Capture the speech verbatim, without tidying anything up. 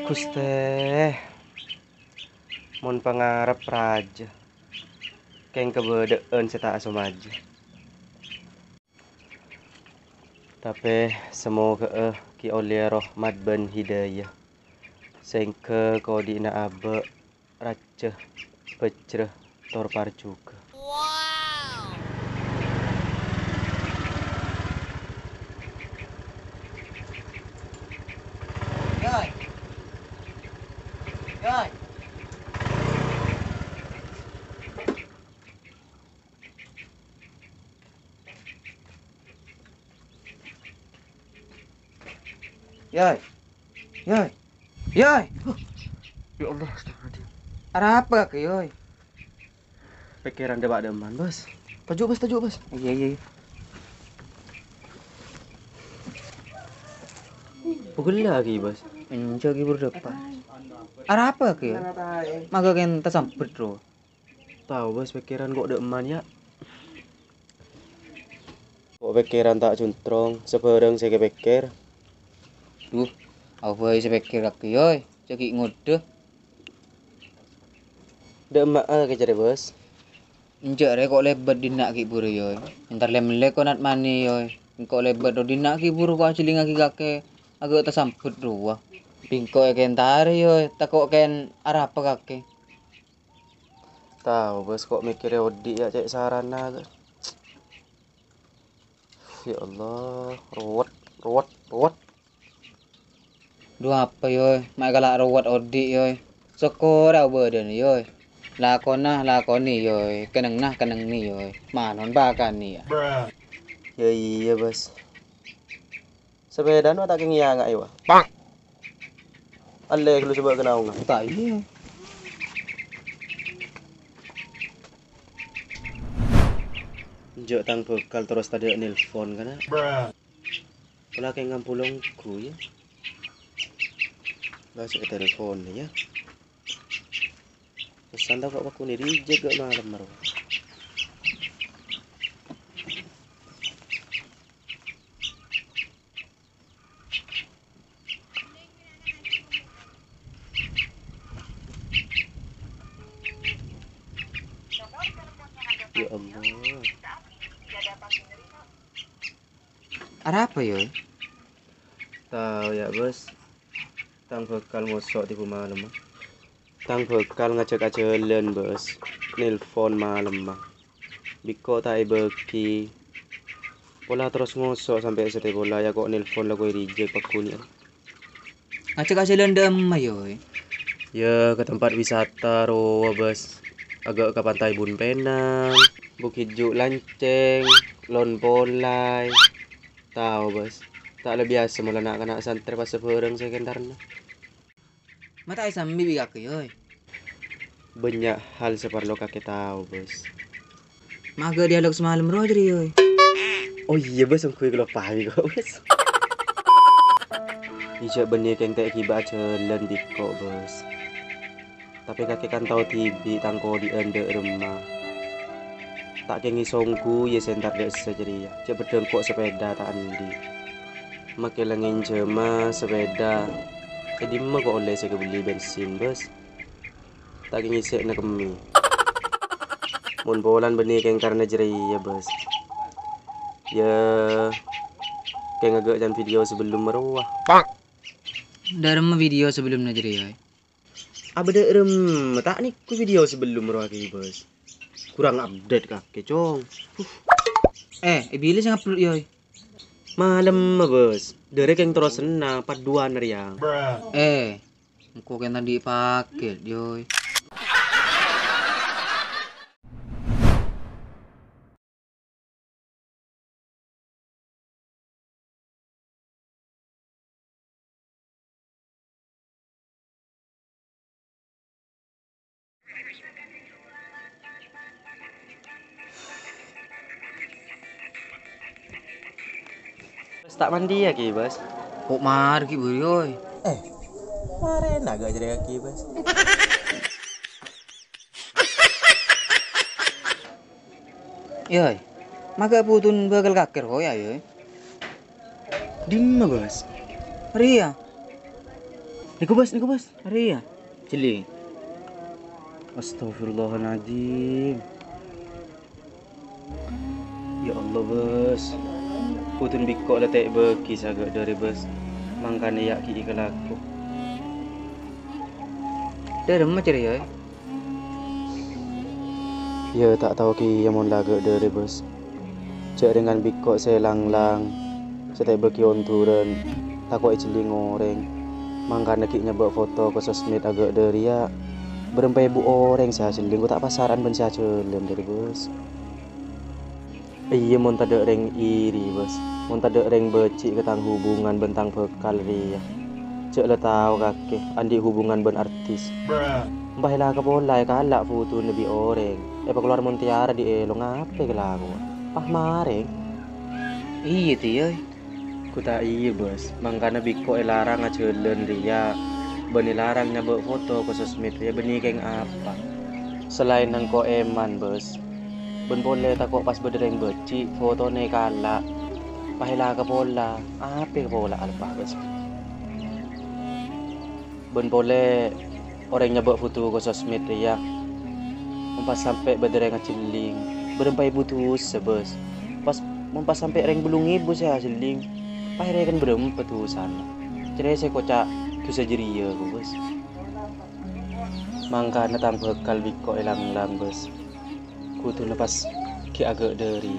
Ghustè, mon pangarep rajâ, kèng kabâdâ'ân sè ta' asomaja. Tapè samogâ'â ghi' ollè rahmat bân hidayah, sèngghâ kodi'na abâ' rajâ, bhâjrâ, tor parjhughâ. Yoy. Yoy. Yoy. Ya Allah, astagfirullahaladzim. Arapa kakè, Yoy? Pèkkèran dâpa' dâ'emman, Bos. Toju', Bos, toju', Bos. Iyâ, iyâ, iyâ. Pokol lagi, Bos. Enjâ' ghi' buru dâpa'. Arapa kakè, Yoy? Maghâ kèng tasambhut, ro. Tao, Bos, pèkkèran ko' dâ'emman, yâ. Ko' pèkkèran ta' cuntrong, sabârâng sè èkapèkkèr. Dhu, abâi sè pèkkèr kakè, Yoy. Jâ' ghi' ngodâ. Dâ'emma'a kakè jârèya, Bos? Enjâ' rè ko' lèbât dinna' ghi' buru, Yoy. Entar lè-mellè ko' nat-mani, Yoy. Engko' lèbât ro dinna' ghi' buru ko' ajhâlingngaghi kakè. Aghâ' tasambhut rowa. Bingko' èkèntarè, Yoy. Tako' kèng arapa kakè. Tao, Bos, ko' mèkkèrè odi' yâ, cè' sarana. Ya Allah, ruwet, ruwet, ruwet. Dhu apa, Yoy? Ma' èkala' ruwet odi', Yoy. Sokkorra abâdâna, Yoy. Lakona, lakonè, Yoy. Kennengnga, kennengnè, Yoy. Manon, pakanè, yâ. Ya iyâ, Bos. Sapèdana ta' kèng èyanga'a, yâ, wa. Allè ghâllu sabâ' ka naongnga. Ta' iyâ. Enjâ' tang bhâkal terros tadâ' nelpon, kana? Pola kèng ngampolong ghu, yâ. Lasè' telpon, yâ. Pesan tao kok waktu ini reject gak malem, bro. Ya Allah. Arapa, Yoy? Tao, yâ, Bos. Tang bhâkal ngoso' dhibi' malem, ah. Tang bhâkal ngajhâk ajhâlân, Bos. Nelpon malemma. Bingko' ta' èbâghi. Pola terros ngoso' sampè' satèya pola, yâ, ko' nelpon la ko' èreject pagghun, yâ. Ngajhâk ajhâlân dâ'emma, Yoy? Yâ, ka tempat wisata rowa, Bos. Aghâ' ka Pantai Bun Penang, Bukit Juk Lanceng, Lon Polai. Tao, Bos. Ta' la biyasa mola na'-kana' santrè pas sabârâng sè èkèntarna. Ma' ta' èsambi bi' kakè, Yoy. Bânnya' hal sè parlo kakè tao, Bos. Maghâ dialog samalem rowa jârèya, Yoy. Oh iyâ, Bos, ongghu èkaloppaè ko', Bos. Ijâ' bânnè kèng ta' èghibâ ajhâlân bingko', Bos. Tapè kakè kan tao dhibi' tang kodi'ân dâ' remma. Ta' kèng èsongghu, yâ, sè èntar dâ' essa jârèya. Jâ' bâdâ engko' sapèda ta' andi'. Makè la ngènjhâmâ sapèda. È dimma ko' ollè sè èkabelli bensin, Bos? Ta' kèng èsè'na kemmè. Mon polana bânnè kèng karana jârèya, Bos. Yâ, kèng aghâ' can video sabellumma rowa. Dâ' remma video sabellumma jârèya, Yoy? Abâ dâ' remma, ta' nèko video sabellumma rowa kakè, Bos. Kurang update kakè, Cong. Huh. Eh, è bilâ sè ngupload, Yoy? Malemma, Bos. Dâri kèng terrosanna, padduwân rèya. Eh, engko' kèng ta' andi' paket, Yoy. Bos, ta' mandiyâ, Ki, Bos. Ko' marè, Ki, buru, Yoy. Eh, marèna aghâ' jârèya, Ki, Bos. Yoy, maghâ' bhudhun bhâkal kakèr, Yoy, ayo, Yoy. Dimma, Bos? Rèya. Nèko, Bos, nèko, Bos. Arèya. Jhelling. Astagfirullahaladzim. Ya Allah, Bos. Putun bi' engko' la ta' èbâghi sè aghâ' dhâri, Bos. Mangkana ya' ghi' kalako. Dhâremma jârèya, eh? Ya, ta' tao kèya mon la aghâ' dhâri, Bos. Jhâ' rèng kan bi' engko' sè lang-lang, sè ta' èbâghi onduran, tako' èjhelling orèng. Mangkana ghi' nyabâ' foto ka sosmed aghâ' dhâri, ya. Bârâmpa èbu orèng sè ajhelling, ko' ta' pasara'an bân sè ajhâlân dhâri, Bos. Iyâ, mon tadâ' rèng iri, Bos. Mon tadâ' rèng bâji' ka tang hubungan bân tang bhâkal rèya. Jhâ' la tao kakè andi' hubungan bân artis. Empa' èla kapola èkala' fotona bi' orèng. Èpakalowar mon tèyara dhi' èlong, apa èkalakowa? Pas marèng. Iyâ, Tèya. Ko' ta' iyâ, Bos. Mangkana bi' engko' èlarang ajhâlân rèya. Bân èlarang nyabâ' foto ka sosmed rèya bânnè kèng apa? Salaèn engko' èman, Bos. Bân polè tako' pas bâdâ rèng bâji', fotona èkala'. Pas èla kapola, apa èkapola alpa, Bos? Bân polè orèng nyabâ' foto ka sosmed rèya. Mon pas sampè' bâdâ rèng ajhelling, bârâmpa èbu dhusa, Bos. Pas, mon pas sampè' rèng bâllung èbu sè ajhelling, pas èrèken bârâmpa dhusana? Carè sè koca' dhusa jârèya, Bos. Mangkana tang bhâkal bi' engko' èlang-lang, Bos. Koduna pas ghi' aghâ' dhâri.